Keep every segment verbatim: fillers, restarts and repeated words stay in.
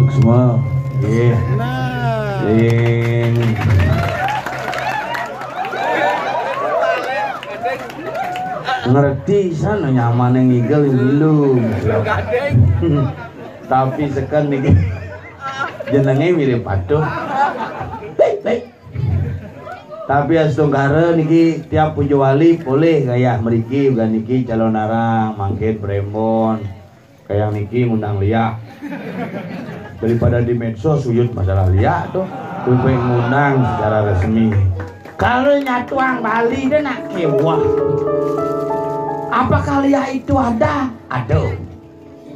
Suksma. Nggih. Nah. Sing ngerti sana nyamane ngigel belum. Tapi seken niki jenenge mirip patung. Baik, baik. Tapi astungkara niki tiap puja wali boleh gayah mriki, uga niki calon arang, mangkin prembon. Kayak niki ngundang liak. Daripada di medsos suyut masalah liak tuh. Kuwi ngundang secara resmi. Kalau nyatuang Bali dia nak kewah. Apakah liak itu ada? Ada.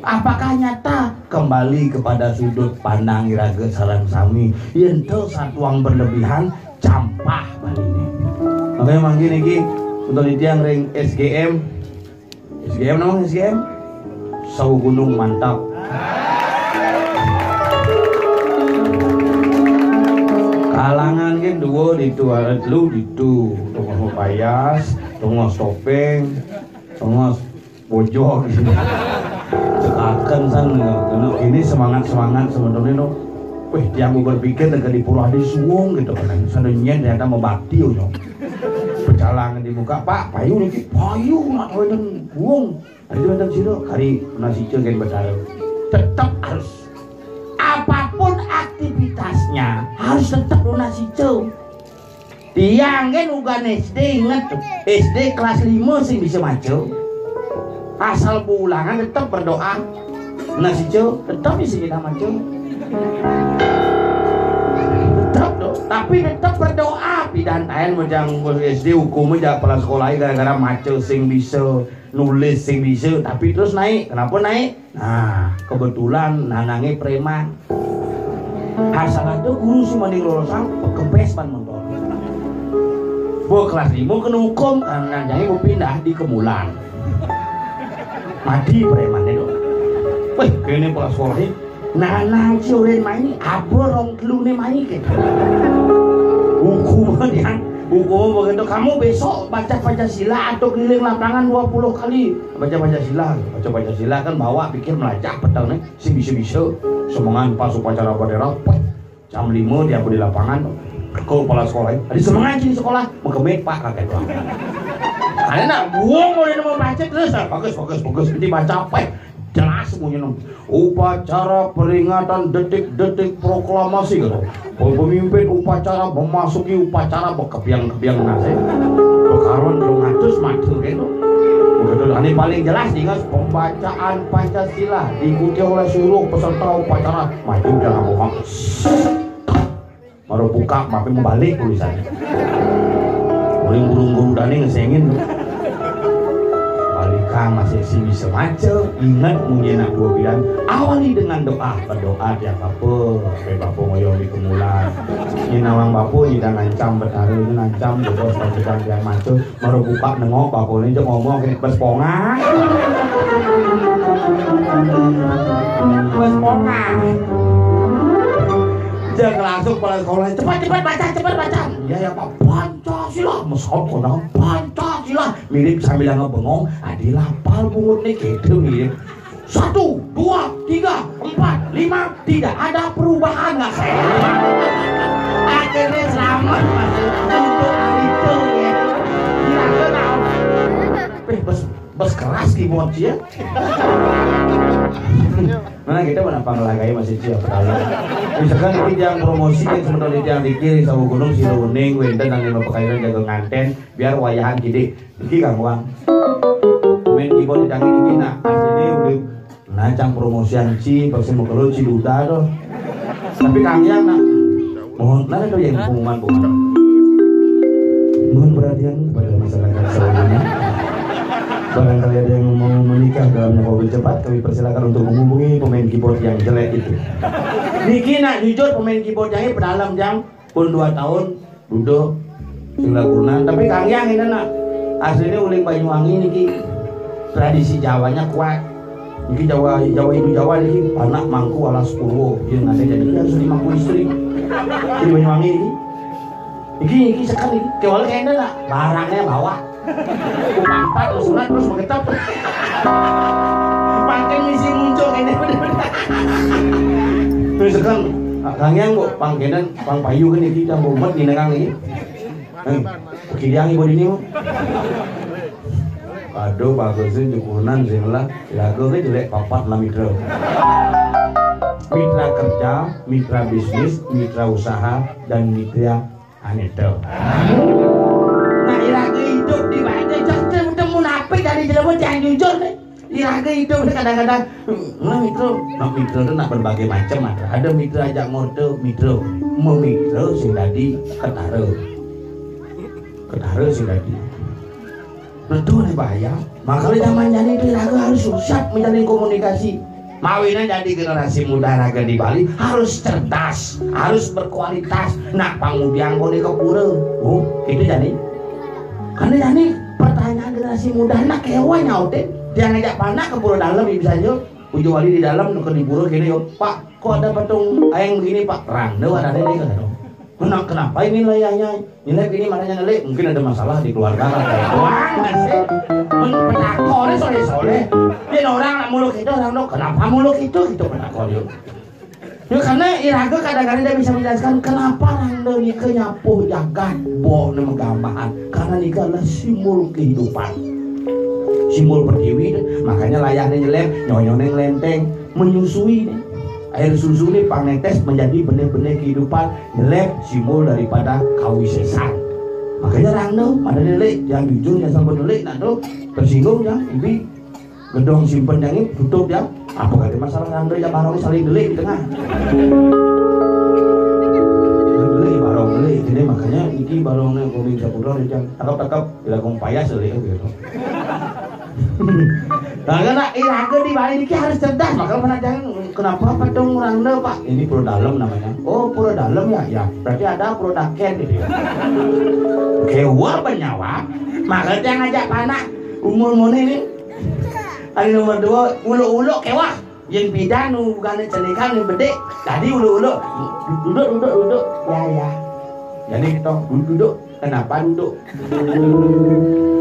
Apakah nyata? Kembali kepada sudut pandang iraga sareng sami. Yen to satuang berlebihan, campah Bali ini. Makanya mangkin iki untuk titiang ring S G M. S G M, nama S G M? Sawo Gunung Mantap. Kalangan kan dua ditu, ada telu ditu. Tongos payas, tongos topeng, tongos bojog. Cekaken san, kena ini semangat-semangat semetonnya no. Wih, tiang berpikir dekat di Purwadi suwung gitu kan. Sana nyen ternyata mebakti, oh, nyong. Pecalang di muka, "Pak, payu niki, payu nak wenten wong." Ada wenten sira kari nasica gen Betara. Tetap harus, apapun aktivitasnya harus tetap lunasica. Tiang kan ugan S D inget, S D kelas lima sing bisa maca. Asal bulangan tetap berdoa. Nasica tetap bisa kita maca. Tetap do, tapi tetap berdoa. Pidan taen mejang S D hukum aja kepala sekolah gara-gara maca sing bisa, nulis sing bisa, tapi terus naik. Kenapa naik? Nah, kebetulan nanange preman. Asal ada guru sing mending lolosang, pekempes ban motor. Bo kelas lima kena hukum, nanange mau pindah di Kemulan. Mati preman itu. Weh, kene kepala sekolah ini. Nanang ciurin main, apa rong telune main gitu. Hukum yang, hukum begitu. Kamu besok baca Pancasila atau keliling lapangan dua puluh kali. Baca Pancasila, baca Pancasila kan bawa pikir melacak petang nih, sing bisa-bisa. Semangat pas upacara bendera, pet. Jam lima dia di lapangan, ke kepala sekolah. Ada semangat di sekolah, mengkemit pak kakek doang. Karena nak buang mau mau baca terus, ah, bagus, bagus, bagus. Nanti baca apa? Jelas semuanya, nom. Upacara peringatan detik-detik proklamasi, gitu. Pemimpin upacara memasuki upacara bekebiang-kebiang nasi. Bekaruan dua ratus mati, gitu. Begitu, ini paling jelas ingat pembacaan Pancasila diikuti oleh seluruh peserta upacara. Maju dalam rumah. Baru buka, makin balik tulisannya. Uling guru-guru dani ngesengin tuh. Balikan masih sing bisa maca, ingat munyi anak dua bilan, awali dengan doa, berdoa tiap apa, sampai bapak ngoyong di kemulan. Ini nawang bapak, ini dah ngancam betara, ini ngancam, bebas, ngancam tiap maca. Baru buka nengok, bakune cek ngomong kene bes pongan. Bes pongan. Jangan langsung kepala sekolah, "Cepat, cepat baca, cepat baca." "Ya, ya, Pak." "Pancasila, mesot kona Pancasila." Mirip sambil ngebengong, "Adi lapal bungut nih," gitu mirip. Satu, dua, tiga, empat, lima, tidak ada perubahan, nggak saya. Akhirnya selamat, Mas. Untuk hari itu, ya. Tidak kenal. Eh, bes, bes keras keyboard, ya. Mana kita mana panglagai masih siap tahu. Misalkan ini yang promosi yang sementara di yang dikiri sama gunung si Runing, wenten dan lima pekairan jaga nganten, biar wayahan gede. Iki gangguan. Main keyboard di tangan iki nak asline udah nancang promosian ci, pasti mau keluar ci duda tuh. Tapi kangen nak. Mohon, mana tuh yang pengumuman, pengumuman? Mohon perhatian kepada masyarakat semuanya. Barangkali ada yang mau menikah dalam yang mobil cepat, kami persilakan untuk menghubungi pemain keyboard yang jelek itu. Niki nak jujur pemain keyboard yang ini pedalam jang pun dua tahun duduk sila kurnan, tapi kangen ini nak. Asliné uling Banyuwangi niki tradisi Jawanya kuat. Niki Jawa, Jawa, Hindu Jawa niki anak mangku alas purwo. Dia nanti jadi dia harus lima puluh istri. Jadi Banyuwangi niki. Niki, niki sekan niki. Kewala kena lah. Barangnya bawa. Empat terus terus mengetap. Makin misi muncul ini. Terus sekan, ah, kangen kok pangkenan, pang payu kan niki, kita mau mat niki. Eh, kiliang ibu dini. Aduh, bagusnya jukunan sih lah. Lagu ini jelek papat lah mitra. Mitra kerja, mitra bisnis, mitra usaha, dan mitra anito. Nah, lagi hidup di mana? Cak temu nape dari jelema yang jujur nih. Iraga hidup kadang-kadang, nah, mitra, nah, mitra itu nak berbagai macam ada. Ada mitra ajak ngorte, mitra, memitra sing dadi ketara. Ketara sing dadi. Betul nih bahaya. Makanya zaman jani itu iraga harus siap menjalin komunikasi. Mawinnya jadi generasi muda raga di Bali harus cerdas, harus berkualitas. Nah, pangudiang kau di kepura. Oh, itu jadi. Karena jani pertanyaan generasi muda nak kewa nyautin. Dia ngajak panak ke pura dalam bisa aja. Ujo wali di dalam ke di pura gini yo. Pak, kok ada patung aeng begini, Pak? Randa ada ini kan. Kenapa, kenapa ini layahnya? Ini ini makanya nelik, mungkin ada masalah di keluarga kan. Wah, nggak sih? Men petakone soleh-soleh. Dia orang nak muluk itu, orang dok, kenapa muluk itu? Itu petakone. Ya, karena iraga kadang-kadang tidak bisa menjelaskan kenapa randa nika nyapuh jagat, bo ne megambahan. Karena nika adalah simbol kehidupan. Simbol pertiwi, makanya layahnya nyelem, nyonyone ngelenteng, menyusui nih. Air susu nih pang netes menjadi benih-benih kehidupan, nyelem simbol daripada kawisesan. Makanya randa, pada nelik, yang jujur, yang sampai nelik, nah tuh, tersinggung ya, ibi. Gedong simpen yang ini tutup ya. Apa kata masalah randa ya, barong saling delik di tengah. Delik, barong delik. Jadi makanya iki barongnya Koming Saputro nih, Jang. Takap-takap, dilakukan payas delik gitu. Nah, karena iraga di Bali ini harus cerdas, makanya pernah jangan, kenapa patung randa, Pak? Ini pura dalam namanya. Oh, pura dalam ya? Ya, berarti ada pura daken gitu ya. Kewa penyawa, makanya ngajak panak umur muni nih. Ada nomor dua, uluk-uluk kewah. Yang bidan nu bukan celikan nu bedik. Tadi uluk-uluk. Duduk, duduk, duduk. Ya, ya. Jadi kita duduk, duduk. Kenapa duduk?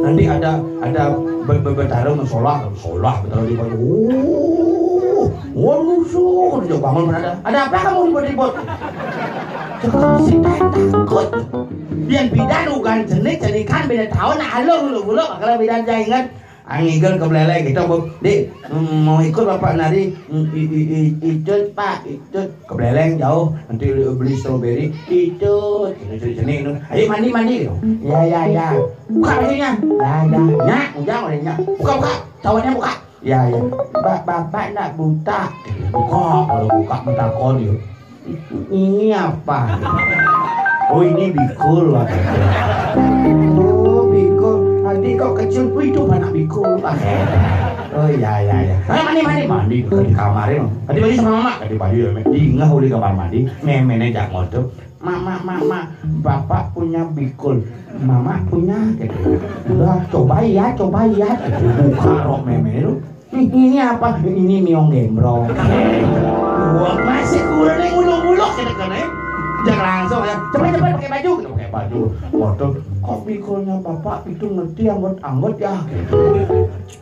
Nanti ada ada ber- ber- bertaruh mensolah, solah bertaruh di pojok. Oh, oh, musuh, dia bangun ada. Ada apa kamu ribut-ribut? Sekarang si takut. Yang bidan nu bukan cenik, celikan beda tahun, alur uluk-uluk, kalau bidan saya ingat. Angigel ke beleleng gitu, Bu. Dik, mm, mau ikut Bapak nari? Mm, i- i- i- Ikut, Pak, ikut. Ke beleleng jauh, nanti beli strawberry. Ikut. Ini sini, sini, ini. Ayo mandi, mandi gitu. Ya, ya, ya. Buka bajunya. Ya, ya. Nyak, ujang olehnya. Buka, buka. Cawatnya buka. Ya, ya. Bak bapak nak buta. Buka, kalau buka minta kau dia. Ini apa? Oh, ini bikul, Pak. Oh, bikul. Tadi kok kecil, wih, itu anak bikul, Pak. Oh, ya, ya, ya. Ayo mandi, mandi, mandi ke di kamar ya. Tadi baju sama mama, tadi baju ya, Mek. Dingah udah kamar mandi, memene jak ngotot. Mama, mama, bapak punya bikul, mama punya gitu. Udah coba ya, coba ya gitu. Buka rok meme lu. Ini apa? Ini miong gembrong. Wah, masih kurang yang ulung-ulung kena kena. Jangan langsung ya. Cepat-cepat pakai baju. Kita pakai baju. Waduh, kok bikulnya bapak itu ngerti anggot-anggot ya? Gitu.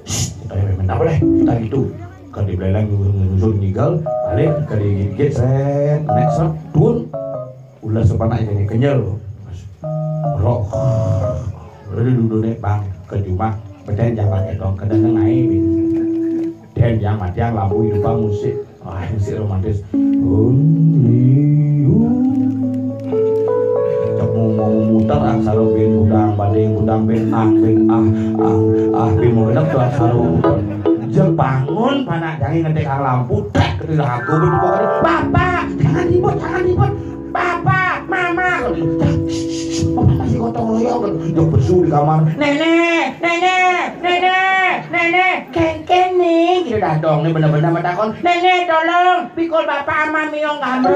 Shh, kita yang main apa deh? Kita gitu. Kan di beleleng nyusun nyigal, balik ke di gate, set, next, set, turun. Ulah sepanak ini kenyal. Rok. Udah duduk nih bang ke rumah. Beden jangan pakai dong, kadang naik. Dan yang mati yang lampu hidup bang musik. Ah, musik romantis. Cek mau mau muter ah, saro bin budang bading budang bin ah bin ah ah ah bin mau genep tuh ah, saro muter. Jek bangun panak jangan ngetik ah lampu tek ketika aku bin pokoknya bapak jangan ribut jangan ribut. Papa, mama, papa masih gotong royong kan. Jok besu di kamar. Nenek, nenek, nenek, nenek, kengkene gitu dah dong. Ini bener-bener mata kon. Nenek tolong, pikul bapak sama miong kamu.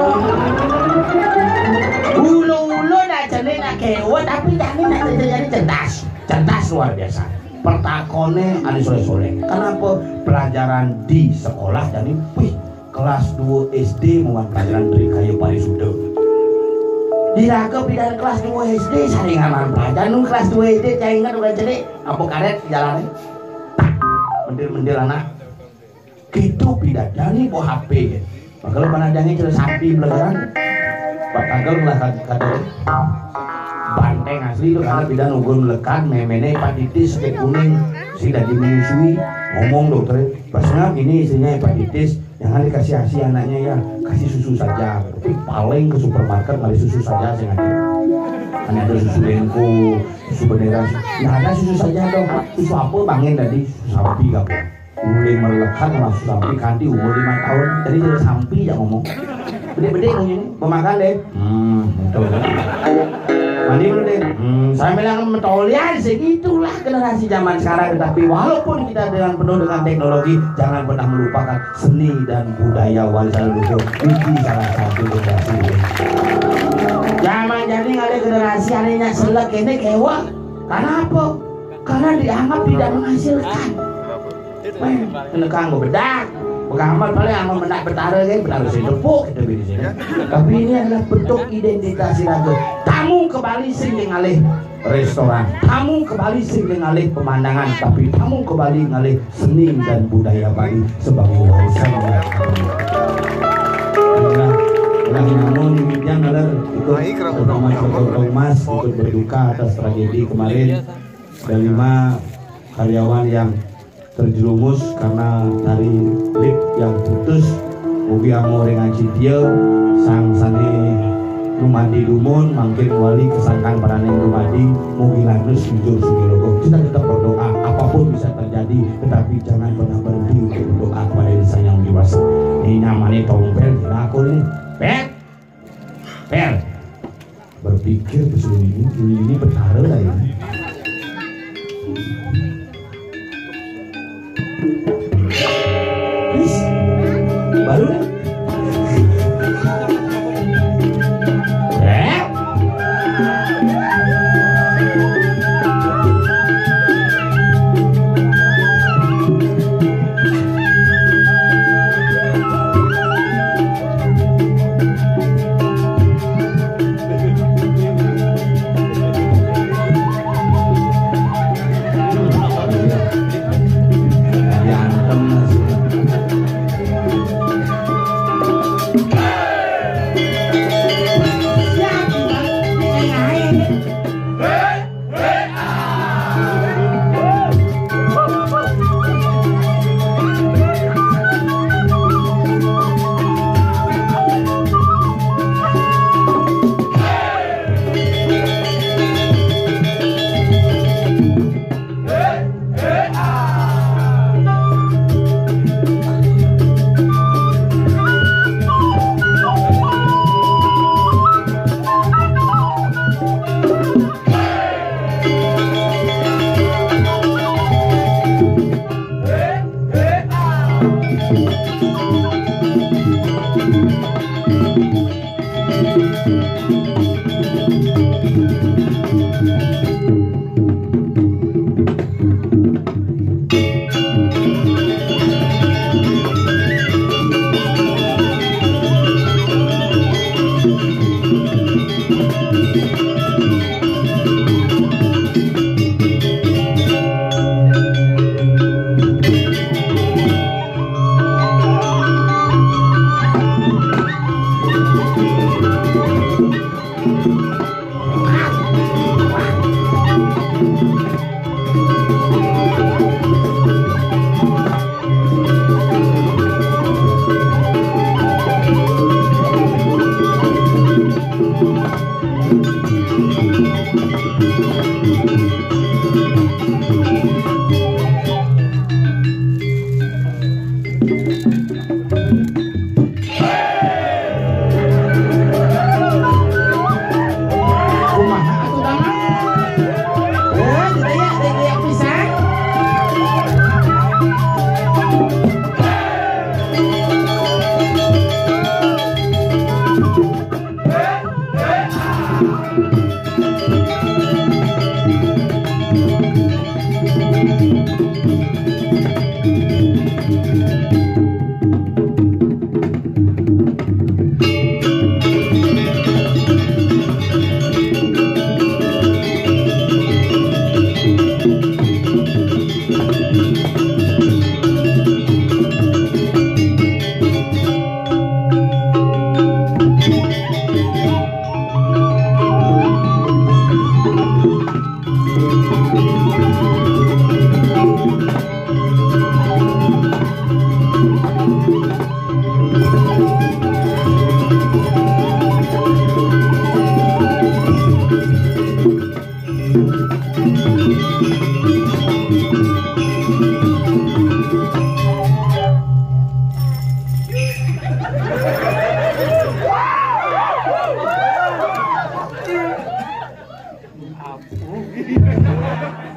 Ulu-ulu dah cenik nak Kewa, tapi jani nak jadi cerdas. Cerdas luar biasa. Pertakone anu soleh-soleh. Kenapa? Pelajaran di sekolah jani, wih, kelas dua S D muan pelajaran dari kayu paling sudah. Di raga pindah kelas dua S D, saringan pelajaran nu kelas dua S D, saya ingat udah celik, apa karet jalannya. Tak, mendil-mendil anak. Gitu pindah jani bawa H P. Makanya mana jani cerita sapi belajaran. Pak Kagel lah kata banteng asli itu karena pindah nunggu melekat, memene hepatitis, sakit kuning, si daging menyusui, ngomong dokter, pas ngap ini istrinya hepatitis, jangan dikasih asi anaknya ya, kasih susu saja. Tapi paling ke supermarket ngali susu saja sih nggak ada. Hanya ada susu Lenco, susu Benera, nggak ada susu saja dong. Susu apa bangin tadi? Susu sapi kak. Mulai melekat sama susu sapi kanti umur lima tahun. Jadi jadi sampi ya ngomong. Gede-gede ngomong ini, mau makan deh. Hmm, betul. Mandi dulu deh. Hmm, saya bilang metolian segitulah generasi zaman sekarang. Tetapi walaupun kita dengan penuh dengan teknologi, jangan pernah melupakan seni dan budaya warisan leluhur. Itu salah satu generasi ini. Zaman jadi nggak ada generasi anehnya selek ini kewa. Karena apa? Karena dianggap tidak menghasilkan. Kena kanggo bedak, begamal paling amal mendak betara kan, betara sing tepuk kita bini sini. Tapi ini adalah bentuk identitas Siraga. Tamu kembali sing ngalih restoran, tamu kembali sing ngalih pemandangan, tapi tamu kembali ngalih seni dan budaya Bali sebagai warisan. Nah, nah, namun demikian, ada ikut bersama Mas ikut berduka atas tragedi kemarin. Ada lima karyawan yang terjerumus karena tali lift yang putus. Mugi amo ring acitia sang sane dumadi dumun, mangkin wali kesangkan paraning dumadi, mugi lanus jujur sugi logo. Kita tetap berdoa, apapun bisa terjadi, tetapi jangan pernah berhenti untuk berdoa kepada Sang Yang Widi Wasa. Ini namanya tompel, kira aku ini. Pet! Per, berpikir ke sini, ini betara lah ini. Terus, baru nih. Eh?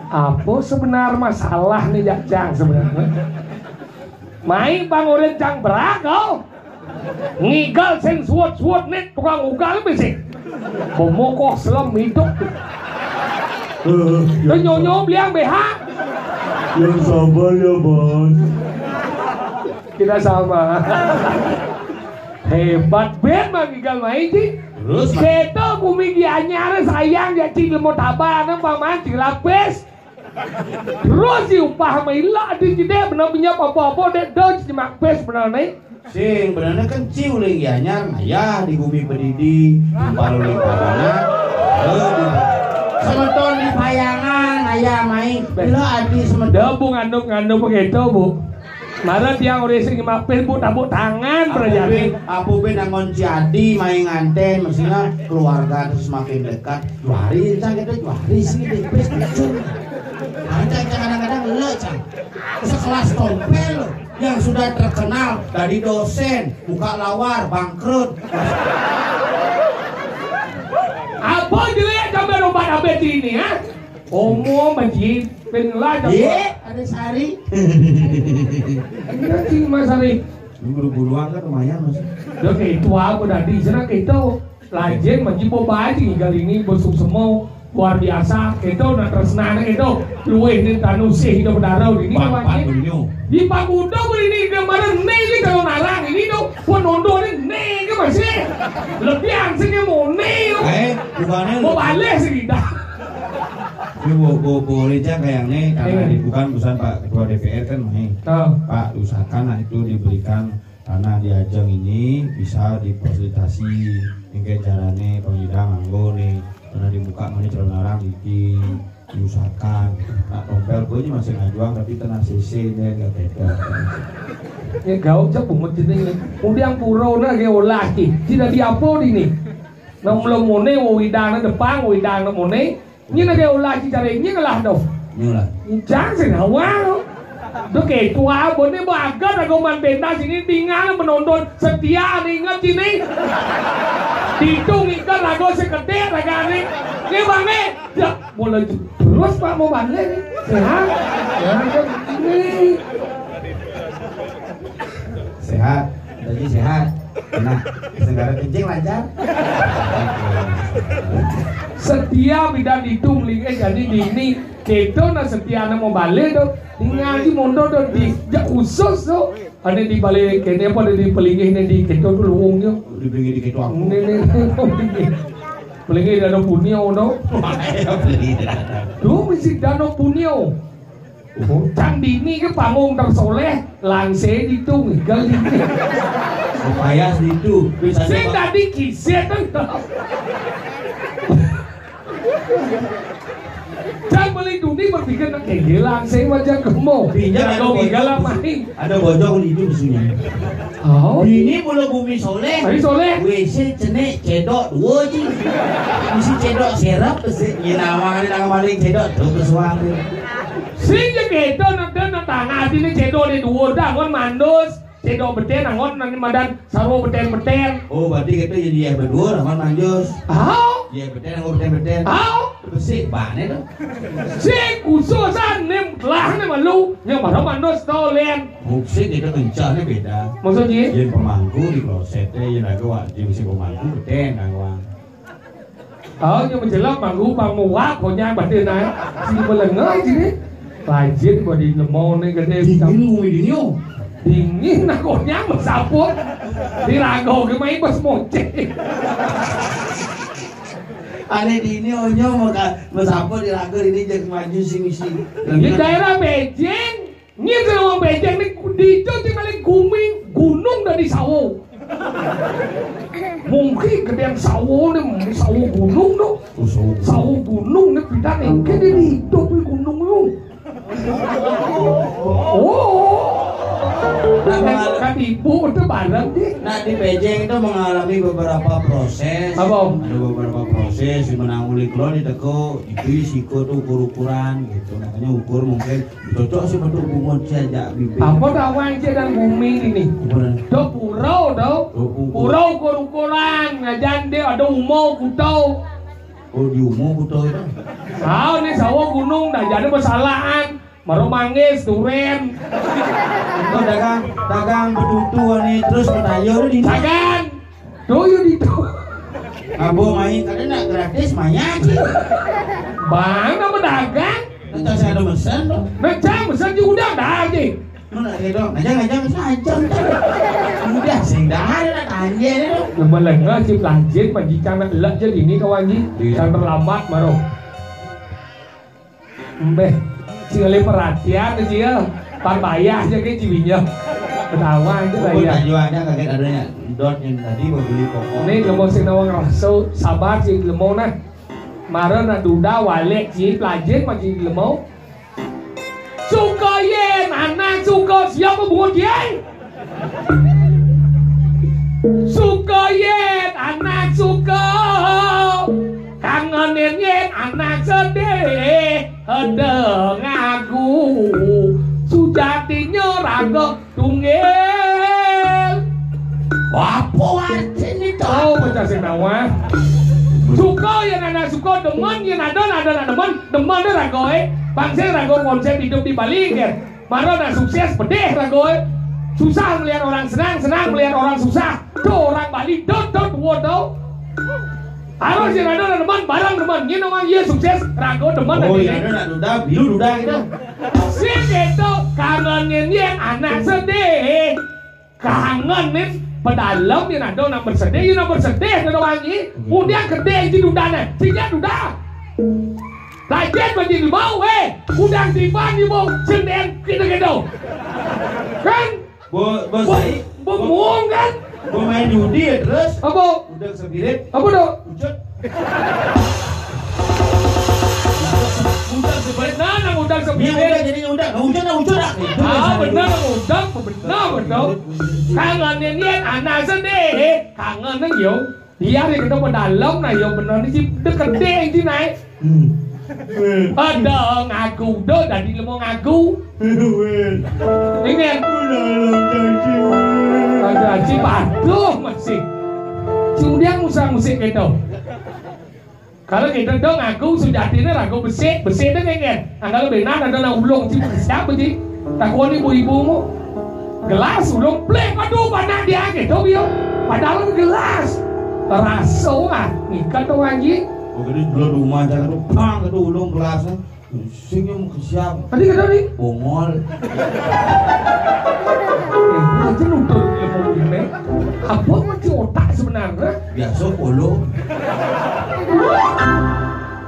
Apa sebenar masalah nih, Jajang, sebenarnya? Mai pangurin cang berak kau. Ngigal sing suwut-suwut nih tukang ugal bisi. Pemokoh selem hidup. Eh, Tuh nyonyo beliang B H. Yang sabar ya, Bos. Kita sama. Hebat ben Mang Igal mai ji. Terus, Mang. Seto bumi Gianyar sayang ya, cing lemo tabanan paman cing lapis. Terus si upah sama ila di cide bener punya apa-apa dek do cing lapis bener nih. Sing benernya kan ci uling Gianyar ngayah di bumi pedidi, di paluling padana. Eh, di semeton di payangan ngayah mai. Ila adi semeton. Dah, Bu, ngandung-ngandung begitu, Bu. Mara tiang urang sing mapin, Bu, tabuk tangan. Apo prajani. Be, apo be nangon jadi main nganten, maksudnya keluarga terus semakin dekat. Juari, encang kita juari sih, depes, lucu. Encang, encang kadang-kadang lo, cang. Sekelas Tompel lo, yang sudah terkenal dari dosen, buka lawar, bangkrut. Apa jelek sampai lompat abis ini, ha? Omo, masjid, pengelah, Ye, ada Sari. Enggak sih, Mas Sari. Lu guru-guruan kan lumayan, Mas. Udah kayak itu apa tadi? Sana kayak itu. Lajeng masjid bawa baju kali ini, besuk semua. Luar biasa. Kayak itu, nak tersenang kayak itu. Luweh ni tanu sih, itu berdarah ini. Bang, namanya. Bang, dulu. Di Pak Budo ini, kemarin ni, ni kalau narang ini tu. Pun nonton ni, ni ke masih. Lebih ansingnya mau ni tu. Eh, bukannya. Mau balik sih dah. Ini bu, bu, bu Rijal kayaknya karena iya. Dibukan urusan Pak Ketua D P R kan main. Oh. Pak, usahakan lah itu diberikan tanah di Ajeng ini bisa difasilitasi. Ini kayak caranya Bang Ida nganggo nih. Karena dibuka mana calon orang iki diusahakan. Nak Tompel gue aja masih ngajuang tapi tenang C C ini nggak beda. Ya gaul cak bungut jenenge. Kemudian purona ge olah ki. Tidak diapo ini. Nang belum mone wo widana depan, wo widana mone. Nyén ké ulah cicare nyén lah do. Nyulah. Ncang sing awal. Do ké tua bone bagat aku man pentas ini tinggal menonton setia nih ingat sini. Ditung ikan lagu sekedé ragane. Nih Bang nih. Ya, mulai terus Pak mau balik nih. Sehat. Ya, kan. Nih. Sehat, tadi sehat. Nah, segala kencing lancar. Setia bidan itu melingkar jadi dini. Kita nak setia nak mau balik tu. Ngaji mondok tu di jak khusus tu. Ada di balik kene apa ada di pelinggih ni di kita tu luung tu. Di pelinggih di kita aku. Ni ni ni. Pelinggih dana punyo tu. Tu mesti dana punyo. Cang dini ke panggung tersoleh, langse ditu ngigal dini. Payas ditu. Sing tadi kisit tu. Cang beli duni berpikir nak kegel langse macam kemo. Pinjam ada bojong. Ada bojong di itu musuhnya. Oh. Ini mula bumi soleh. Bumi soleh. W C cenik cedok dua ji. Mesti cedok serap besi. Ini nama ada nama paling cedok tu kesuang. Sing je keto nak nak tanah sini cedo di dua dah kon mandus. Cedo beten angon nang madan sarwa beten-beten. Oh, berarti kita jadi ya berdua angon mandus. Ah. Ya beten angon beten-beten. Ah. Besi bane tu. Sing khususan nem lah nem malu yang mana mandus tolen. Musik kita kencangnya beda. Maksudnya? Yang pemangku di kloset yang lagu wajib si pemangku beten angon. Oh, nya menjelang manggu bang muak konya batin ai. Sing melengah sini. Rajin gua di lemau nih gedé. Dingin gumi dini, oh. Dingin, nah, konyang mesaput. Di raga gé main bos mocék. Ané dini onyo maka mesaput di raga dini, jek maju sing isi. Di daerah Bejeng, nyén wong Bejeng nih, ditu sing paling gumi gunung dari sawo. Mungkin gedéan sawo nih, sawo gunung tuh. Oh, sawo. Sawo gunung nih, pidan engké di hidup di gunung lu. Oh. Nah, kan ibu itu bareng, Di. Nah, di Bejeng itu mengalami beberapa proses. Apa? Ada beberapa proses, di mana uli kula niteka, itu siko tuh ukur-ukuran gitu. Makanya ukur mungkin cocok sih bentuk bungut sih, ajak bibir. Apa tawang sih dan gumi ini? Ukuran. Do pura, do. Do pura. Pura ukur-ukuran, ngajan dia ada umau kutau. Oh, di umau kutau itu. Ah, ini sawo gunung, dah jadi persalahan. Maro manggis, duren. Itu dagang, dagang betutu nih, terus bertayur di. Dagang. Tuh, yuk di tuh. Abo main, kadang nak gratis, main aja. Bang, nama dagang? Entah saya ada mesen tuh. Mesen, mesen juga udah, dah aja. Lu nak gitu, aja, aja, aja, aja. Udah, sing dah ada nak tanya tuh. Lemes-lemes si pelajin, majikan nak elak je gini kawan ji. Iya. Yang terlambat, maro. Mbeh, sing lé perhatian sih ya. Pan bayah aja ke jiwinya. Ketawa aja lah ya. Tadi ada yang dot yang tadi mau beli pokok. Nih, lemo sing nawang raso, sabar sih lemo nah. Mara nak duda walek sih, pelajin masih lemo. Suka yén anak suka siapa bungut yén? Suka yén anak suka, kangenin yén anak sedih, ada ngaku. Sujatinya raga tunggil. Apa artinya itu? Oh, pecah sing nawah. Suka yén anak suka, demen yén ada, ada nak demen, demen deh raga, eh. Bangsa raga konsep hidup di Bali, kan? Mara nak sukses, pedih raga. Susah melihat orang senang, senang melihat orang susah. Tuh orang Bali, dot, dot, word, tau. Harus yang ada nak demen, barang demen. Ini orang iya sukses, raga demen. Oh, iya, ada nak duda, bilu duda gitu. Sing gitu, kangenin yén anak sedih. Kangen nih, pedalem yén ada nak bersedih, yén nak bersedih, ada wangi. Iya. Udah gede itu dudanya, sehingga duda. Lajen mandi mau, eh, udang tiban ibu, senden gitu-gitu. Kan? Bo, bo, bo, sai, bo, bengong kan? Bo main judi ya terus? Apa? Udang sebirit. Apa tuh? Ucut. Udang sebirit, nah, nah, udang sebirit. Iya, udah, jadinya udah. Nah, ucut, nah, ucut, ah. Ah, bener, udang, bener, bener. Kangen ini anak sedih, kangen nih, yo. Iya, nih, kita pedalem, nah, yo, bener nih, si, deket deh, si naik. Hmm. Ada ngaku, udah, jadi lemo ngaku. Weh. Ingat. Udah, udah, udah, udah. Ada si patuh masih. Si udah musang musik gitu. Kalau kita dong ngaku sujatine ragu besik, besik deh, ingat. Angkal benar ada nak ulung, si siapa, si? Takon ibu-ibumu. Gelas ulung plek, aduh, panas dia gitu, yo. Padahal gelas. Raso ah, ngikat tuh anjing. Oh, jadi dulu rumah jangan tuh, pang, aduh, ulung gelasnya. Sing yang mau ke siapa? Tadi kata nih. Bongol. Eh, aja nutur ilmu ini. Apa masih otak sebenarnya? Biasa polo.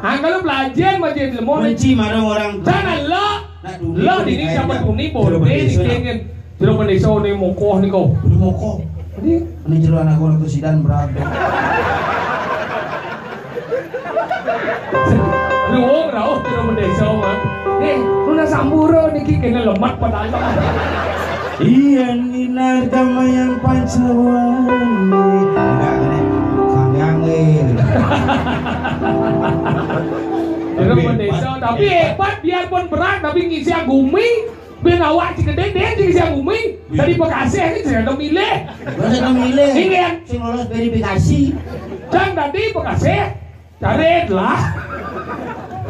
Ah, kalau belajar masih ilmu. Benci marang orang. Jangan lo. Nak dulu. Lo ini siapa tuh nih? Boleh dikengin. Jero pendesa ne mokoh niko. Mokoh. Jadi, ini jero anak orang tuh sidan berapa? Lu rauh jero pendesa, Mak. Nih, lu nak sambura niki kena lemak padahal. Iya, Ninar Kamayang Pancawan. Enggak, nih. Sangyang, nih. Jero pendesa, tapi hebat, biarpun berat, tapi ngisi gumi. Ben awak cik gedé, dé cik siang bumi. Dari Bekasi ini saya ada milih. Gua ada milih. Ingat. Sing lolos verifikasi. Dan tadi Bekasi, carit lah.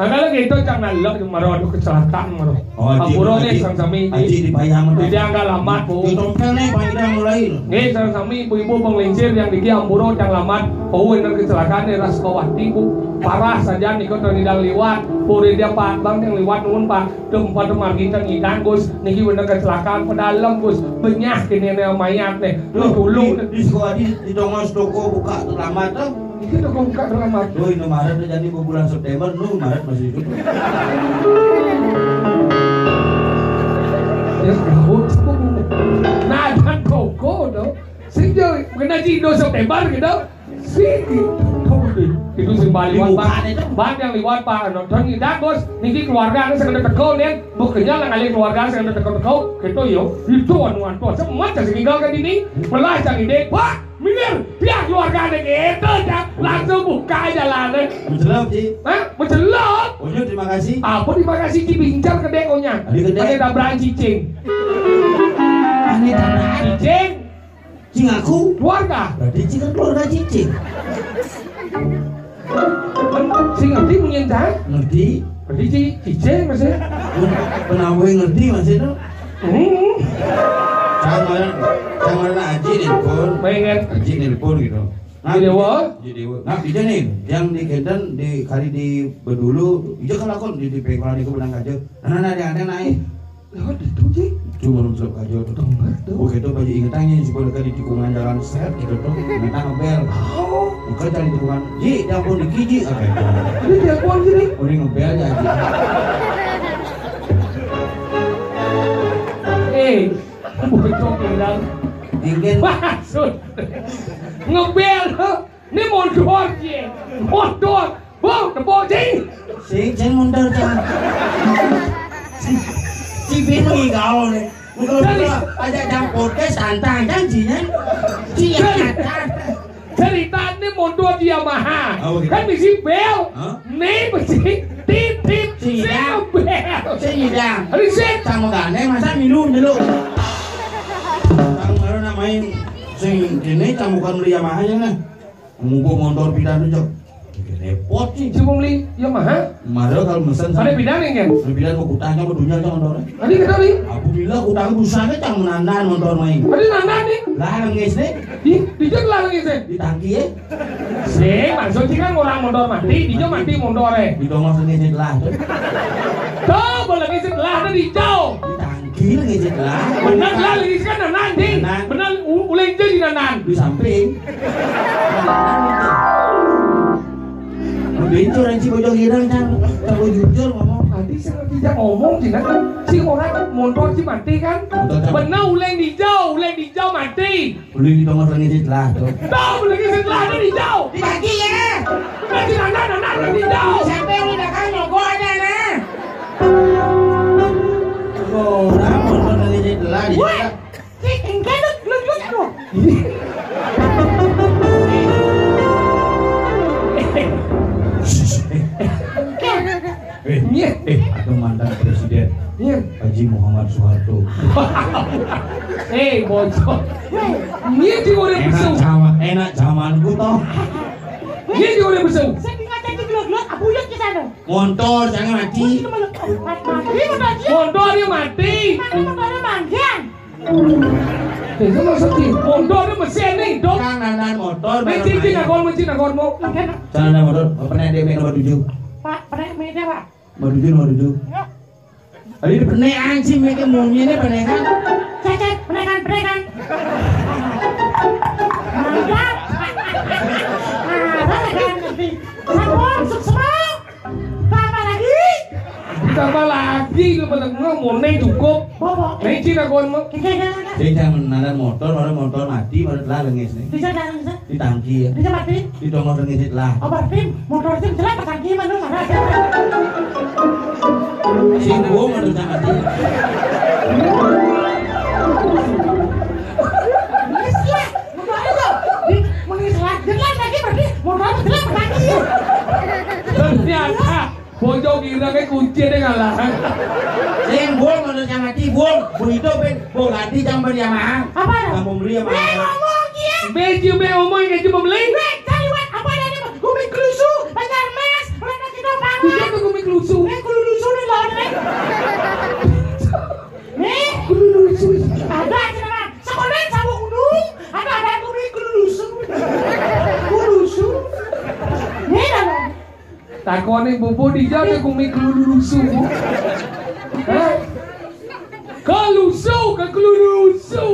Angkala kéto cang nalek maro, aduh, kecelakaan maro. Oh, Aji, ampura né, Aji. Sami-sami. Aji di payang. Jadi angkal amat, Bu. Di tompel né, payang mulai. Nggih, sami-sami ibu-ibu, Bang Lingsir, yang niki ampura cang lamat. Oh, wénten kecelakaan né, Ras Kawati, Bu. Parah saja niku, ten nyidang liwat. Puri dia, Pak, Bang, yang liwat nuwun, Pak. Tem pada margi ten nyidang, Gus. Niki wénten kecelakaan pedalem, Gus. Benyah kéné né mayat né. Loh, tulung. Di, di sekolah di, di tongos toko buka terlambat, toh? Iki toko buka terlambat. Loh, Indomaret jani bulan September, nu Maret masih hidup. Ya, tahu. Nah, dan toko, toh. Sing yo, kena di Indo September gitu. Sing gitu. Itu sing bali liwat, Pak. Bang yang liwat, Pak. Nonton ini, Gus. Niki keluarga sing teko, nih. Buktinya lah kali keluarga sing teko-teko. Gitu yo. Itu anu-anu. Semua jadi tinggal ke sini. Melah jadi dek, Pak. Minggir, pihak keluarga ada gitu, ya. Langsung buka jalanan. Mencelok, Ji. Hah? Mencelok? Onyo, terima kasih. Apa terima kasih, Ji? Bincar kedek, Onya. Ada kedek. Ada tabrakan cicing. Aneh tabrakan. Cicing. Cing aku. Keluarga. Berarti Cing kan keluarga cicing. Sing ngerti mungkin, Cang? Ngerti. Ngerti, Ci-, cicing, Mas, ya? Penawe ngerti, Mas, itu? Hmm. Cang, cang, Aji nelpon. Pengen. Aji nelpon gitu. Nah, Ji Dewa? Ji Dewa. Nah, dia nih, yang di Kenten, di kali di Bedulu, dia kan lakon di, di Pengkolan itu menang aja. Nah, nah, nah, dia ada naik. Lewat itu, Ji. Cuma belum selesai aja tuh. Betul, betul. Oke, itu baju ingetannya, supaya dekat di tikungan jalan set gitu tuh. Minta ngebel. Oh. Bukan cari tikungan. Ji, telepon di Kiji. Oke. Ini telepon sini. Udah ngebel ya, Ji. Eh, bocok bilang. Ingin. Maksud. Ngebel. Ini mondor, Ji. Mondor. Bang, tepuk, Ji. Sing, sing mondor, Cang. Ci bingung iki gaul nih. Mengko ajak jam podcast santai kan, Ji, kan? Ci yang santai. Ceritane mondor di Yamaha. Oh, gitu. Kan mesti bel. Hah? Nih mesti titit. Sing bel. Sing nyidang. Risik. Sama gane masa milu nyeluk. Cang baru namain sing kene cang bukan beli Yamaha ya, nah. Mumpung mondor pindah tuh, Cok. Repot sih. Cuma beli Yamaha. Mara kalau mesen. Ada pindah nih, kan? Ada pindah ke kutanya ke dunia aja mondor. Tadi kita beli. Aku bilang kutanya busanya cang menandan mondor main. Tadi nandan nih. Lah, nangis nih. Ih, dijak lah nangis nih. Di tangki ya. Sih, maksudnya kan orang mondor mati, dijak mati mondor eh. Di tongos nangis lah tuh. Tuh, boleh nangis lah tuh dijak. Di tangki. Gila ngecek lah. Benar lah, lagi kan nanan, Ding. Nanan. Benar, u-, ulai je di nanan. Di samping. Bencur anjing bojong girang, Cang. Kalau jujur ngomong. Tadi saya tidak ngomong, Cina. Si orang motor si mati kan? Motor siapa? Benar, ulai hijau, ulai hijau mati. Ulai di tongos lagi sih lah, tuh. Tahu, ulai sih lah, ada hijau. Di kaki ya. Benar, di nanan, nanan, ulai hijau. Sampai ulai belakang, nyogok ada, nah. Orang motor dari telah di. Woi, si engke lu, lu, lu, aduh. Eh, iya. Eh, ada mantan presiden. Iya. Haji Muhammad Soeharto. Eh, bocor. Iya, di orang besar. Enak zaman, enak zamanku toh. Iya, di orang besar. Saya tinggal jadi gelok-gelok, abuyut ke sana. Motor jangan mati. Motor dia mati. Motor dia mati. Mana motornya manggian? Itu maksudnya motor dia mesin nih, dok. Kan nanan motor. Mesin sih nakon, mesin nakon mau. Sana ada motor. Pernah dia nomor tujuh. Pak, pernah meja, Pak. Nomor tujuh, nomor tujuh. Ya. Tadi dia pernah anjing mereka maunya ini pernah kan? Cecet, pernah kan, pernah kan? Mantap. Nah, pernah kan? Sampun, sukses. Tambah lagi. Tambah lagi lu pada ngomong nih cukup. Bapak. Nih Cina kawan mau. Oke, oke, oke. Dia jangan nanan motor, orang motor mati, orang telah lengis nih. Bisa jalan, bisa. Di tangki ya. Bisa mati. Di tongos lengis lah. Apa sih? Motor sih jelas pas tangki mana mana. Singgung ada jangan dia. Iya, motor itu. Di menit selat jelas lagi berarti motor jelas pas tangki ya. Ternyata bojong gila kayak kunci deh ngalah. Sing, Bung, menurut yang mati, Bung. Bung itu pin, Bung ganti jam beli Yamaha. Apa? Kamu beli Yamaha. Eh, ngomong dia. Meji be ngomong kayak cuma beli. Weh, cari wet apa ada nih? Gumi kerusu, banyak mes, orang kita bangun. Bisa tuh gumi Lusu. Nih, kudu lusu nih, lawan nih. Nih, kudu lusu. Ada aja nama. Sekolah sama gunung. Ada, ada aku nih, kudu lusu. Kudu lusu. Nih, lawan. Takone bobo dijane kumi kelulusu. Hah? Kelusu, kekelulusu.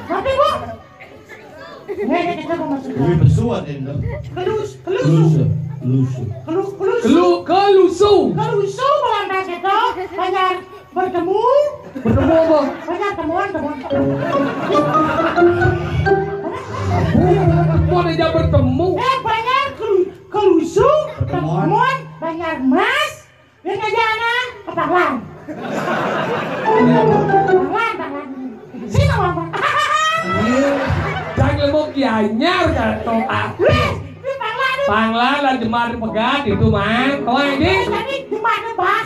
Tapi, Bu, ini ada kita mau masuk. Ini besuat ini. Kelus, kelusu. Lusu, lusu. Kelu, kelusu. Kelu, kelusu. Kelusu, Belanda kita. Banyak bertemu. Bertemu apa? Banyak temuan, temuan. Apa aja bertemu? Eh, banyak kelu, kelusu, pertemuan, temuan, banyak mas. Dia kerja anak, ketahuan. Ketahuan, ketahuan. Sini, Mama. Iya. Jangan mau kianyar, kan, toh, ah. Weh, ini panglan, nih. Panglan lah, jemar pegat itu, Mang. Kau aja. Jadi, jemar, Bah.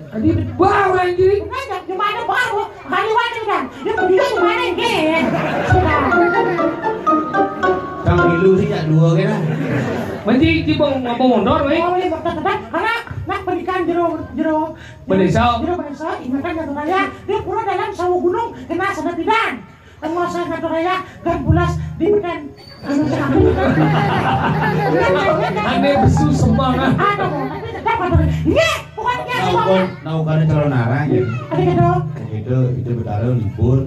Tadi bau lagi. Bukan, jam gimana bau? Hari wajib kan? Dia pergi ke mana, Gen? Sudah. Kang Bilu sih, ya, dua kira. Mesti cibong ngomong mondor, nih. Oh, iya, betul, betul. Karena nak pendidikan jero, jero, Bendesa. Jero bendesa, ingatkan satu kali ya. Dia pura dalam sawo gunung, kena sana pidan. Penguasa Naturaya dan bulas di Medan. Anu, anu, anu. Ane besu semangat. Aduh, tapi tetap atur. Nggih, bukan nggih, Nah, bukan. Ukur, nah, ukurnya calon arah, ya. Ada gitu. Gitu, itu Betara libur.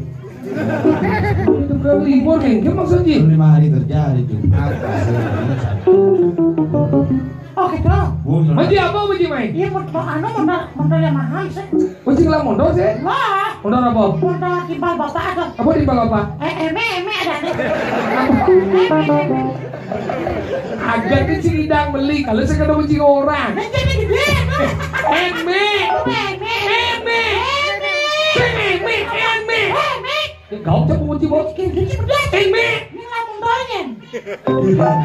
Itu bukan libur, Keng. Gimana maksudnya? Lima hari kerja, hari Jumat, hari Sabtu. Oh, gitu. Bukan. Maji apa, Maji, Mai? Iya, mau, mau anu, mau, mau yang mahal, sih. Wis sing lak mondok sih? Lah. Mondok apa? Mondok timpal bapak ada. Apa timpal bapak? Eh, eme, eme ada nih. Eme, eme. Agak kecil idang beli, kalau saya ketemu cing orang. Nah, jadi gede, nah. Eme. Eme. Eme. Eme. Eme. Eme. Eme. Ya, kau cak pengunci, Bos. Gede, gede, gede. Eme. Ini ngelamun doyen.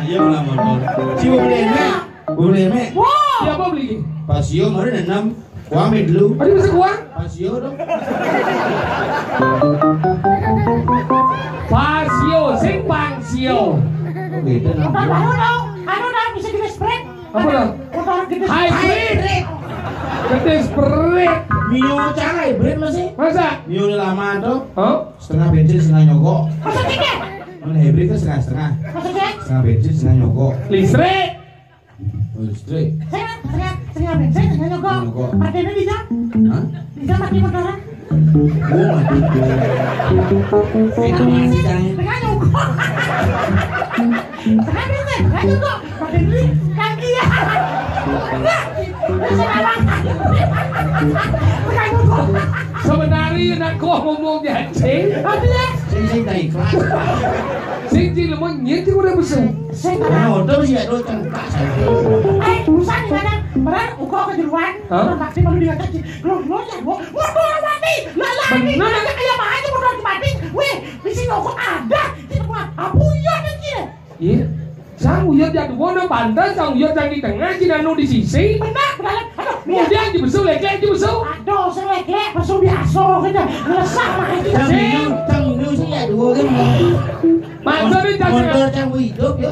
Iya, ngelamun doyen. Si Bung Eme. Bung Eme. Wow. Siapa beli? Pasio, mari nanam. Kuah mie dulu. Aduh, bisa kuah? Pasio dong. Pasio, sing pangsio. Oh, beda namanya. Motor baru dong. Anu dong, bisa gede sprint. Apa dong? Motor gede. Hybrid. Hybrid. Gede sprint. Mio cara hybrid masih? Masa? Mio ini lama tuh. Hah? Setengah bensin, setengah nyogok. Maksudnya? Mana hybrid kan setengah-setengah. Maksudnya? Setengah bensin, setengah nyogok. Listrik. Listrik. Saya, saya, saya bensin, saya nyogok. Nyogok. Mati ini bisa? Hah? Bisa mati motoran? Oh, mati. Saya bensin, saya nyogok. Saya bensin, saya nyogok. Mati ini kaki ya. Bisa lewat. Saya nyogok. Sebenarnya nak kau ngomong janji. Mati ya? Sing sing tak ikhlas. Sing sing lemah nyet sing udah besar. Sing Nah, motor sih ada cengkak saya. Eh, busan di mana? Beran uko kejeruan. Hah? Orang bakti malu dia kaki. Lo lo ya, gua. Gua gua mati. Lah lah. Bener. Kayak apa aja motor mati. Weh, di sini kok ada. Kita buat apa ya nih? Iya. Sang uyut yang dua, no, pantas, sang uyut yang di tengah, cina nu di sisi. Benar, benar. Aduh, iya. Kemudian di besu, lek-lek di besu. Aduh, sing lek-lek, besu biasa, gitu. Ngelesah, mah, gitu. Cang Sing. Indu, Cang Indu sih ya dua kan. Maksudnya, Cang Sing Motor Cang hidup, ya.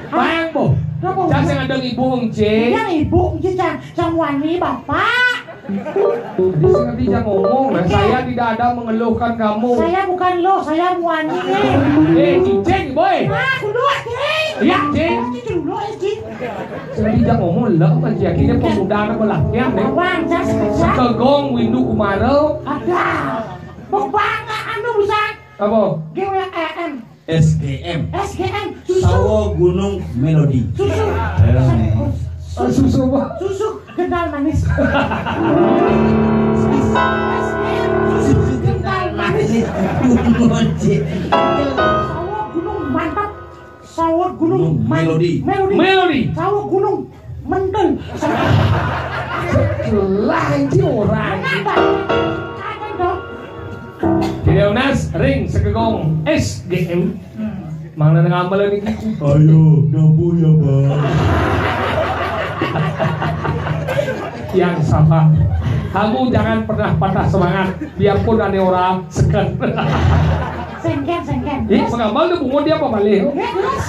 Bang, Bu. Kenapa? Cang Sing ada ibu, Ung Cing. Yang ibu, Ung Cing, Cang, Cang Wani, Bapak. Jadi, saya tidak ngomong, nah, saya tidak ada mengeluhkan kamu. Saya bukan lo, saya Muani. Eh, Cicing, boy. Ah, dulu, Cing. Iya, Cing. Cing, dulu, eh, Cing. Saya tidak ngomong, lah, kan, akhirnya pemuda anak belakang, nih. Bang, jas, jas. Sekegong, Windu Kumaro. Ada. Bang, anu, bisa. Apa? G W M. S G M. S G M, susu. Sawo Gunung Melodi. Susu. Ayo, nih. Oh, susu apa? Susu kental manis. S G M, susu kental manis. Gunung Melodi. Sawo Gunung mantap. Sawo Gunung Gunung man-, Melodi. Melodi. Melodi. Sawo Gunung mentul. Lah, ini orang. Kenapa? Kadang dong. Jadi, Unas, ring, sekegong, S G M. Hmm. Mang nang amel ini. Ayo, nyapu ya, Bang. Yang sama. Kamu jangan pernah patah semangat, biarpun ada orang seken. Sengken, sengken. Ih, pengamal tuh bungut dia apa balik? Ya, terus.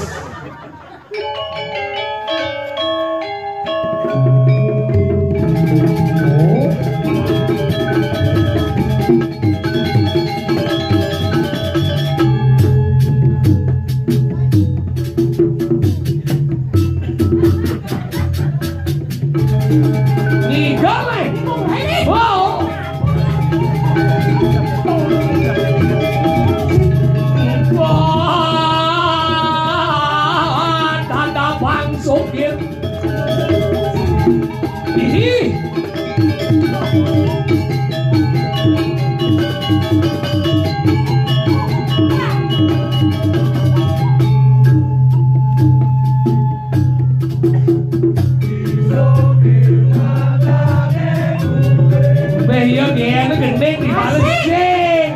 Iya, itu gending dibales, Asik. Jing.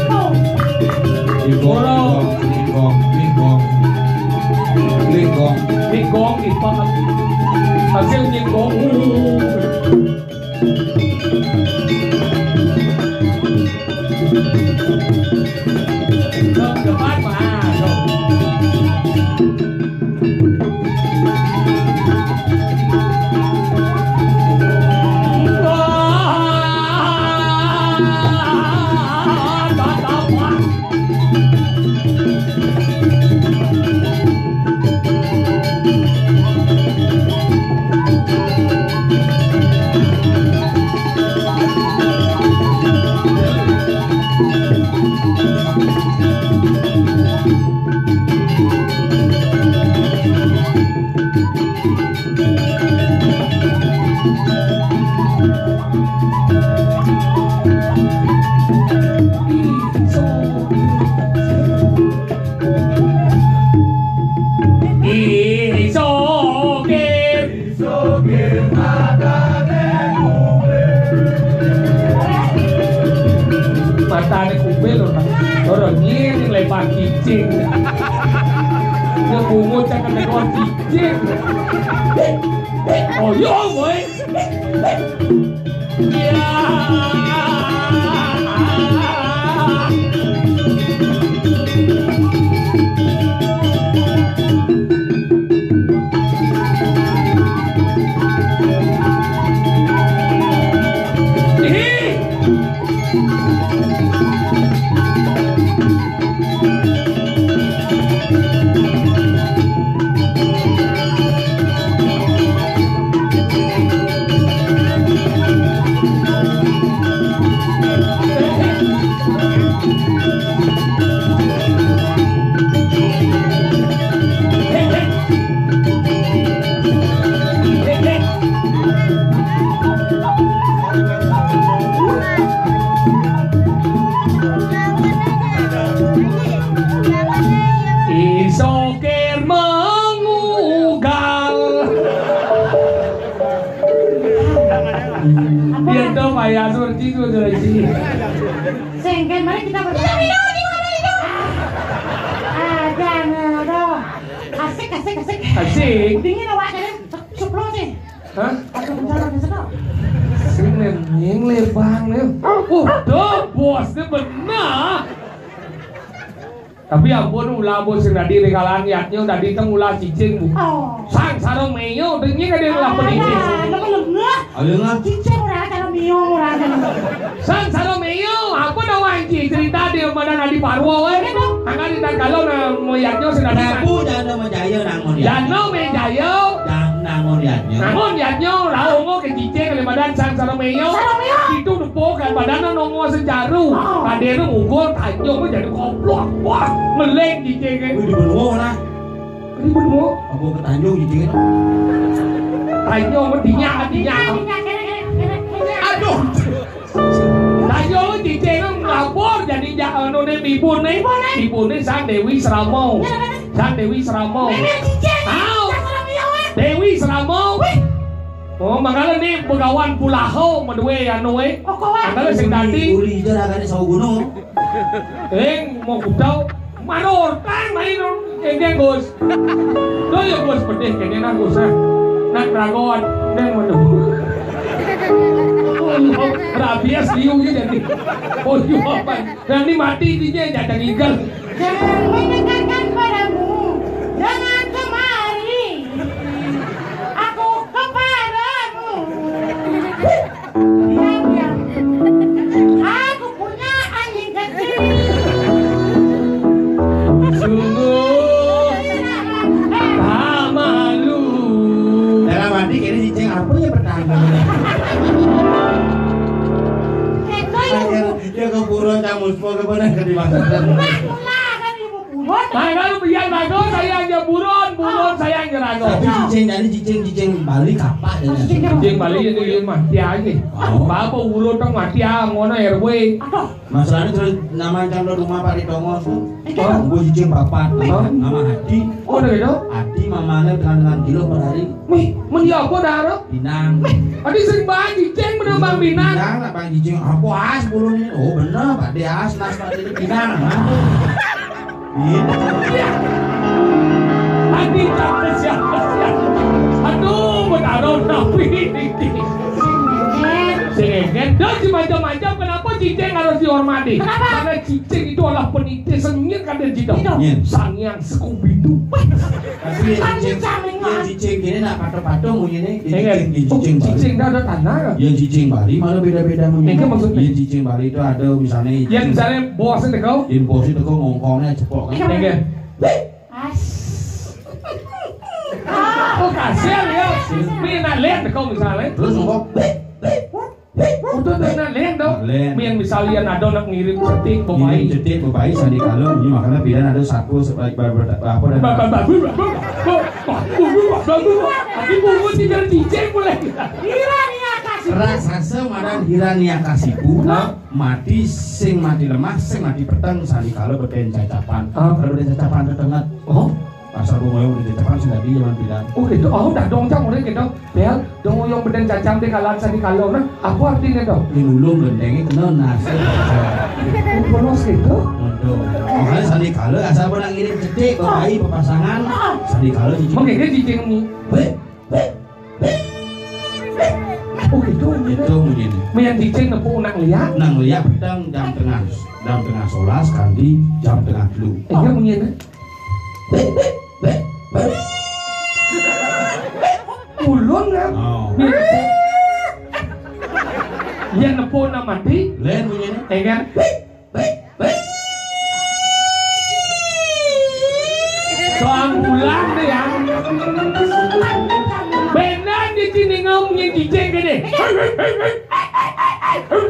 Oh. Linggong, Ora. Linggong, linggong. Linggong. Linggong, linggong. Hasil linggong. Sok, depan, Mas. Sok. Isoke. Matane kumpil lho, Pak. Ora ngiring lebar cicing. Ya bungut cak kena cicing. Oh, yo, boy. Iso kir mengugal. Dia tuh Pak Yasur, Ciku, Ciku. Sengken, mari kita bertanya. Ada, ada. Asik, asik, asik. Asik. Dingin awak, jadi sepuluh sih. Hah? Ada bencana di sana. Sing nih, nying nih, Bang, nih. Waduh, bos, ini benar. Tapi ampun, ulah bos sing dadi rekalan yatnya, dadi teng ulah cicing, Bu. Oh. Sang sarung menyo, dengin ada ulah pendidik. Ada, ada lengah. Ada lengah. Cicing ora, kalau mio ora, ada lengah. Sang sarung menyo, apa nama inci cerita di mana nadi parwo, eh? Iya, Bang. Angkat di tangkalo, nah, moyatnya sing dadi. Prabu Dana Majaya, nang mon yatnya. Dana Majaya. Nang, nang mon yatnya. Nang mon yatnya, rauh ke cicing, kali badan sang sarung menyo. Sarung menyo. Itu depo, kan badan nongo sejaru. Oh. Kadene mukul, tanjung, jadi koplok. Wah, ngeling cicing, eh. Wih, di benua ora. Di benua. Apa ke Tanjung cicing? Tanjung, dinyak, dinyak. Dinyak, dinyak, kene, kene, kene, kene. Aduh. Tanjung cicing nglapor jadi ja-, anu ne, bibune. Bibune. Bibune Sang Dewi Srama. Ya, bener. Sang Dewi Srama. Bener, cicing. Au. Sang Srama, ya, weh. Dewi Srama. Wih. Oh, mangkane ni Begawan Pulaho maduwe anu, eh. Oh, kowe. Mangkane sing dadi. Uli, uli, jare agane sawo gunung. Eh, mau kudau. Maror, tang, main dong. Kengkeng, Gus. Duh, ya, Gus, pedih, kengkeng, nah, Gus, ah. Nak ragon, neng, waduh. Oh, iya, rabies, liu, ya, jadi. Oh, iya, apa? Nanti mati, dia, jangan ngigel. Jangan mendekatkan padamu. Jangan kemari. Aku kepadamu. Diam, diam. Aku punya anjing kecil. Sungguh tak malu. Dalam hati kene cicing apa ya pertama? Itu yang dia ke pura camus po ke mana ke di masa. Wah, mula kan ibu pura. Nah, kalau biyen raga saya aja buron, buron saya aja raga. Tapi cicing tadi, cicing, cicing Bali kapak ya. Cicing Bali ya, dia mati aja. Oh. Apa ulo teng mati ah, ngono R W. Aduh. Masalahnya terus nama yang kalau rumah Pak Ritongo tuh. Itu. Oh, gue cicing papat. Oh. Nama Hadi. Oh, udah gitu? Hadi mamanya dengan, dengan kilo per hari. Wih, meni apa dah, Ro? Pinang. Adi sering banget cicing bener Bang Pinang. Pinang, Bang Cicing. Apa as bulu ini? Oh, bener, Pak Dias, nas Pak ini Pinang. Iya. Adi tak siapa-siapa. Aduh, benar tapi ini. Sing ngeget. Dah, si macam-macam, kenapa cicing harus dihormati? Kenapa? Karena cicing itu adalah peniti sengit kan dia cicing. Iya. Sang yang Scooby-Doo. Tapi yang cicing, yang cicing gini nak patung-patung bunyi nih. Yang cicing, yang cicing Bali. Cicing dah ada tanah. Yang cicing Bali malah beda-beda bunyi. Yang maksudnya? Yang cicing Bali itu ada misalnya. Yang misalnya bos itu kau? Yang bos itu kau ngongkongnya cepok kan? Yang. As. Oh, kasihan ya. Ini nak lihat kau misalnya. Terus ngongkong. Untuk nak lihat dong. Yang misalnya ada nak ngirim cetik, ngirim cetik bebaik sandi kalau ini makanya pilihan ada satu sebaik ber- ber- apa dan bagus bagus bagus bagus bagus. Tapi bungut sih dari cicing mulai. Hirania kasih. Raksasa madan Hirania kasih. Hah? Mati sing mati lemah, sing mati peteng sandi kalau beden cacapan. Ah. Kalau beden cacapan tetenget. Oh. Asal bungoyong beden cacapan sing tadi zaman bilang. Oh, itu oh dah dong cang udah gitu. Bel, dong yang beden cacang deh kalau sandi kalau nah, apa artinya dong? Ini ulung gendengnya kena nasi. Oh, polos gitu. Waduh. Makanya sandi kalau asal pernah ngirim cetik, bayi papasangan, sandi kalau cicing. Makanya cicing nih. Weh, weh, weh. Oh gitu. Itu bunyinya. Mayan cicing nepuk nak lihat. Nang lihat petang jam tengah, jam tengah solas kanti jam tengah telu. Iya bunyinya. Ulun kan. Oh. Yang nepuk nak mati. Lain bunyinya. Eh kan. Soal pulang deh ya. Benar di sini ngomongin cicing gini.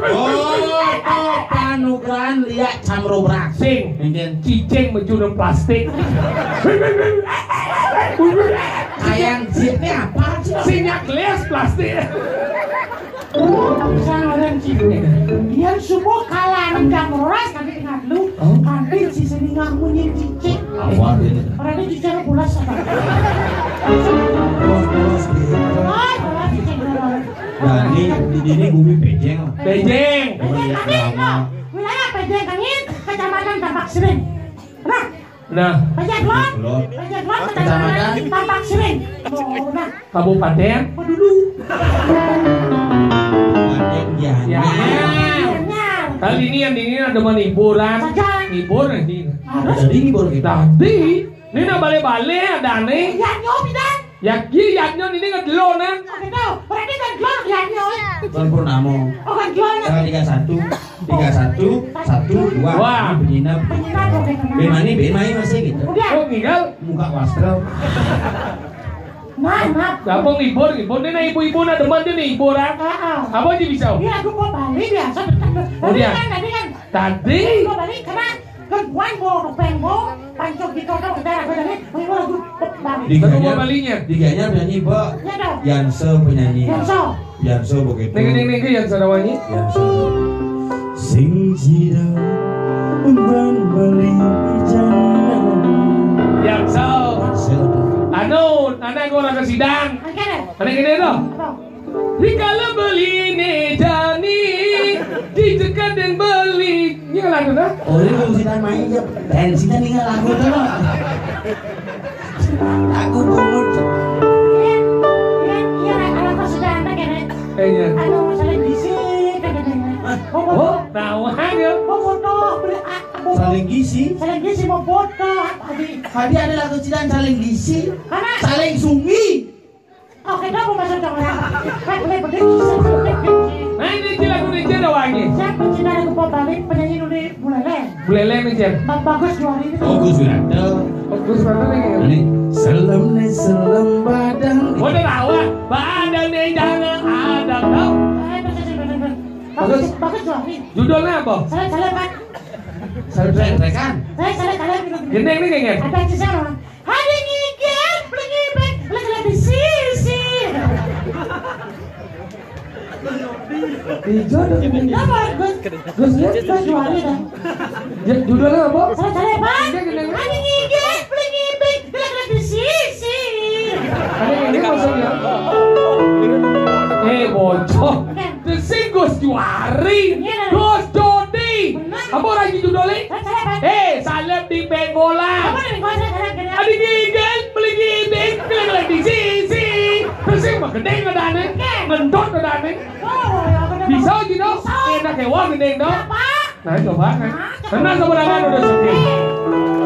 Oh, panukan lihat camrobrak. Sing. Mungkin cicing mencuri plastik. Kayak zipnya apa sih? Sinyak gelas plastik. Sang orang cicing. Yang semua kalah rendang roras tapi dengan lu. Oh. Kantin si sini ngamunyin cicing. Apa dia? Orang ini cicing pulas apa? Pulas, pulas, gitu. Oh, pulas cicing pulas. Nah, ini di sini bumi Pejeng. Pejeng. Pejeng kami, no. Wilayah Pejeng kami, Kecamatan Tampak Siring. Nah, nah. Pejeng Kulon, Pejeng Kulon, Kecamatan Tampak Siring. Oh, nah. Kabupaten Pedulu. Kabupaten Gianyar. Gianyar. Kali ini yang ini ada menghibur kan? Saja. Hibur ini. Harus. Jadi hibur kita. Tadi ini nak balik-balik ada nih. Ya nyobi dan. Ya, iya, yadnya ini ngedelonan. Oke, tahu. Berarti kan gelor yadnya. Bulan Purnamo. Oh, kan gelor. Tanggal tiga satu. Tiga satu, satu, dua. Wah. Ini penyinap. Penyinap, oke, tenang. Bemani, bemai masih gitu. Udah. Oh, tinggal. Muka wastra. Nah, nah. Apa ngibur, ngibur? Ini nah ibu-ibu nah demen dia nih hiburan. Ah, ah. Apa aja bisa? Iya, aku mau Bali biasa. Oh, iya. Tadi kan, tadi kan. Tadi. Mau Bali, karena Kebuan bo, rupeng bo, pancuk di kota kita apa tadi? Mau lagu Bali. Diganya, diganya nyanyi bo. Ya dong. Yanse penyanyi. Yanse. Yanse begitu. Neng neng neng Yanse nawanyi. Yanse. Sing sida umban beli jangan. Yanse. Yanse. Anu, anak gua orang kesidang. Oke deh. Anak gini loh. Rikala beli ne jani, di jekaden beli. Ini kan lagu dah. Oh, ini lagu sida main aja. Dan sida tinggal lagu tu lah. Lagu bungut. Iya, iya, iya, kalau kau sudah ada kene. Eh, iya. Anu, saling gizi, kan kene. Oh, oh, tahu aja. Oh, foto, beli, ah, saling gizi. Saling gizi mau foto, tadi. Tadi ada lagu sida saling gizi. Mana? Saling sungi. Oke, dah, mau masuk dong, ya. Kan boleh begitu. Nah, ini cil aku nih, cil ada wangi. Siapa cina lagu pop balik, penyanyi dulu, Bulele. Bulele nih, cil. Bang Bagus Juari itu. Bagus Wirata. Bagus Wirata nih. Ini selem nih, selem badan. Udah tahu, ah. Badan nih, jangan ada, tau. Eh, terus, terus, terus, terus. Bagus, Bagus. Bagus Juari. Judulnya apa? Selem, selem, kan. Salah, salah, salah, kan? Saya salah, salah. Gendeng nih, gendeng. Ada sisa orang. Ada ngigit, beli ngibet, lagi di sisi. Ijo ada gendeng. Apa, Gus? Gus, ya? Gus Juwari dah. Ya, judulnya apa? Salah, salah, Pak. Gendeng, gendeng. Ada ngigit, beli ngibet, lagi di sisi. Ada yang ini maksudnya. Eh, bocor. Sing Gus Juwari. Iya. Gus Jodi. Apa lagi judulnya? Salah, salah, Pak. Eh, salep di Benggolan. Apa nih, Gus? Salah, salah. Ada ngigit, beli ngibet, lagi di sisi. Terus sing mah gendeng ada aneh. Ngendot ada aneh. Oh, ya, bener. Bisa gitu. Enak hewan gendeng dong. Pak. Nah, coba kan. Tenang, seberangan udah sedih.